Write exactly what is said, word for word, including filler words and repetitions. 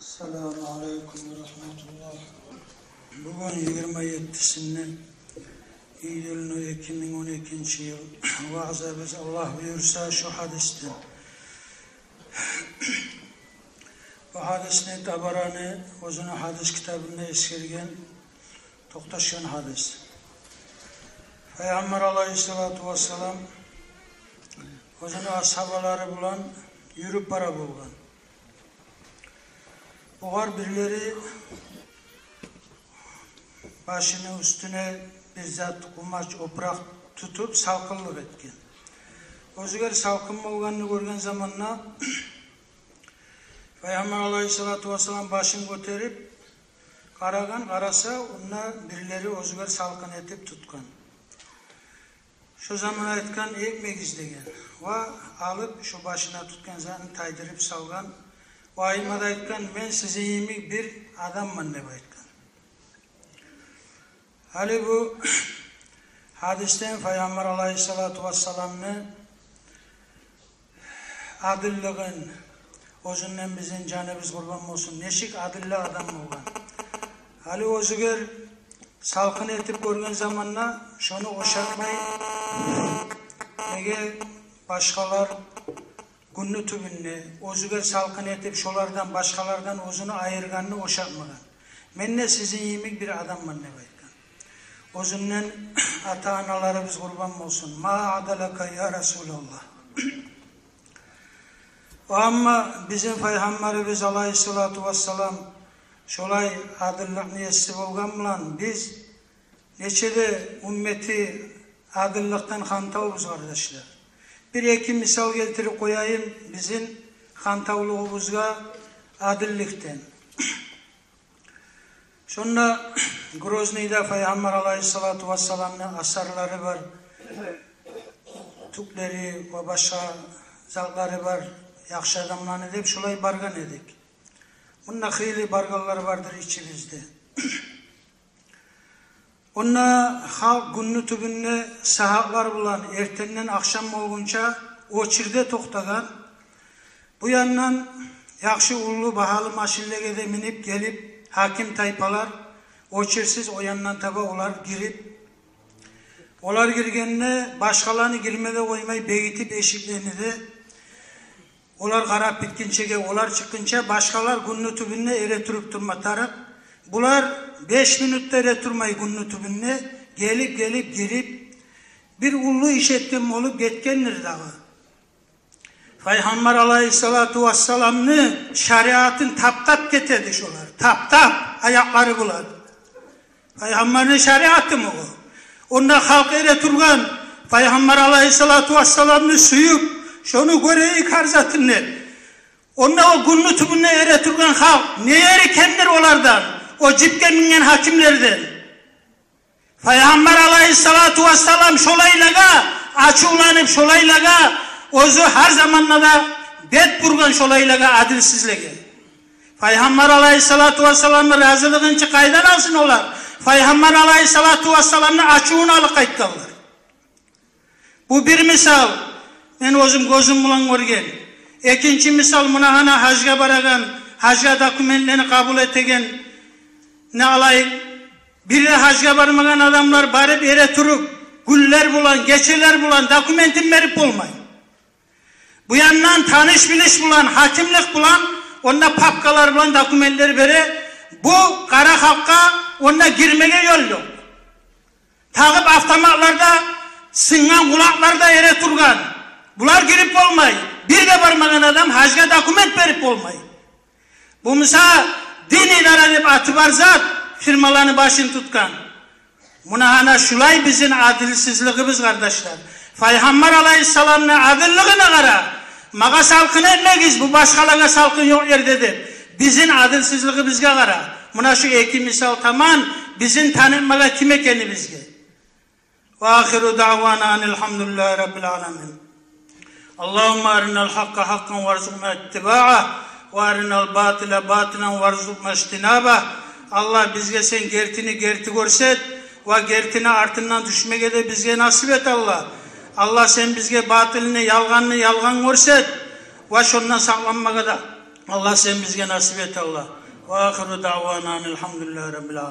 Ассаламу алейкум ва рагьматуллагь. Бугюн йигирма еттисинде июлну эки минг он экинчи йыл. Ваъзабыз, Аллагь буюрса, шу гьадисден. Бу гьадисни Табарани оьзюню гьадис китабында эсгерген, токъташгъан гьадис. Пайхаммар алайгьиссалату вассалам оьзюню асгьабалары булан юрюп бара болгъан. Огъар бирлери башыны уьстюне бир зат, къумач, опуракъ тутуп, салкъынлыкъ этген. Оьзюгер салкъын болгъанны гёрген заманда Пайхаммар алайгьиссалату вассалам башын гётерип къарагъан, къараса, онда бирлери оьзюгер салкъын этип тутгъан. Шо заман айтгъан: «Этмегиз», — деген. Ва алып, шо башына тутгъан затын тайдырып салгъан. Ва айтма да айтгъан: «Мен сизин йимик бир адамман», — деп айтгъан. Гьали бу гьадисден Пайхаммар алайгьиссалату вассаламны адиллигин, оьзюнден бизин жаныбыз къурбан болсун, нечик адилли адам болгъан. Гьали оьзюгер салкъын этип гёрген заманда шону ошатмай, неге башгъалар гюнню тюбюнде оьзюгер салкъын этип, шолардан, башгъалардан оьзюню айыргъанны ошатмагъан. «Мен де сизин йимик бир адамман», — деп айтгъан. Оьзюнден ата-аналарыбыз къурбан болсун. Ма аъдалака, я Расулаллагь. Амма бизин Пайхаммарыбыз алайгьиссалату вассалам шолай адилликни еси болгъан булан, биз нече де уммети адилликден хантавбуз, къардашлар. Бир-эки мисал гелтирип къояйым бизин хантавлугъубузгъа адилликден. Шонда Грозныйда Пайхаммар алайгьиссалату вассаламны асарлары бар, тюклери ва башгъа затлары бар, яхшы адамланы деп, шолай баргъан эдик. Мунда хыйлы баргъанлар бардыр ичибизде. Онда халкъ гюнню тюбюнде сагьатлар булан эртенден ахшам болгъунча очередде токътагъан. Бу яндан яхшы уллу багьалы машинлеге де минип гелип, гьаким тайпалар очередсиз о яндан таба олар гирип, олар гиргенде башгъаланы гирме де къоймай, бегитип эшиклени де, олар къарап битгинчеге, олар чыкъгъынча башгъалар гюнню тюбюнде эретуруп турма тарыкъ. Булар беш минут да эретурмай гюнню тюбюнде гелип-гелип гирип, бир уллу иш этген болуп гетгендир дагъы. Пайхаммар алайгьиссалату вассаламны шариатын таптап гетеди шолар. Таптап аякълары булан. Пайхаммарны шариатымы о? Онда халкъ эретургъан, Пайхаммар алайгьиссалату вассаламны сююп, шону гёрейик гьар затын деп. Онда о гюнню тюбюнде эретургъан халкъ не ери кемдир олардан, о жипге минген гьакимлерден? Пайхаммар алайгьиссалату вассалам шолайлагъа ачувланып, шолайлагъа оьзю гьар заманда да бет бургъан, шолайлагъа, адилсизлеге. Пайхаммар алайгьиссалату вассаламны разилигин чи къайдан алсын олар? Пайхаммар алайгьиссалату вассаламны ачувун алып къайтгъанлар. Бу бир мисал, мен оьзюм гёзюм булан гёрген. Экинчи мисал, муна гьана гьажгъа барагъан, гьажгъа документлени къабул этегенни алайыкъ. Бир де гьажгъа бармагъан адамлар барып эретуруп, гюнлер булан, гечелер булан документин берип болмай. Бу яндан таныш-билиш булан, гьакимлик булан, онда папкалар булан документлер бере. Бу къара халкъгъа онда гирмеге ёл ёкъ. Тагъып автоматлар да, сынгъан къулакълар да эретургъан. Булар гирип болмай. Бир де бармагъан адам гьажгъа документ берип болмай. Бу буса дин идара деп аты бар зат, фирмаланы башын тутгъан. Муна гьана шулай бизин адилсизлигибиз, къардашлар. Пайхаммар алайгьиссаламны адиллигине къара. Магъа салкъын этмегиз, бу башгъалагъа салкъын ёкъ ерде деп. Бизин адилсизлигибизге къара. Муна шу эки мисал таман бизин танытмагъа ким экенибизге. Ва ахиру даъвана анил гьамдулиллагьи раббил аламин. Аллагьумма аринал гьакъкъа гьакъкъан варзукъна иттибаъагь, ва аринал батила батилан варзукъна ижтинабагь. Аллагь, бизге сен гертини герти гёрсет ва гертини артындан тюшмеге де бизге насип эт, Аллагь. Аллагь, сен бизге батилни, ялгъанны ялгъан гёрсет ва шондан сакъланмагъа да. Аллагь, сен бизге насип эт, Аллагь. Ва ахиру даъвана анил гьамдулиллагьи раббил аламин.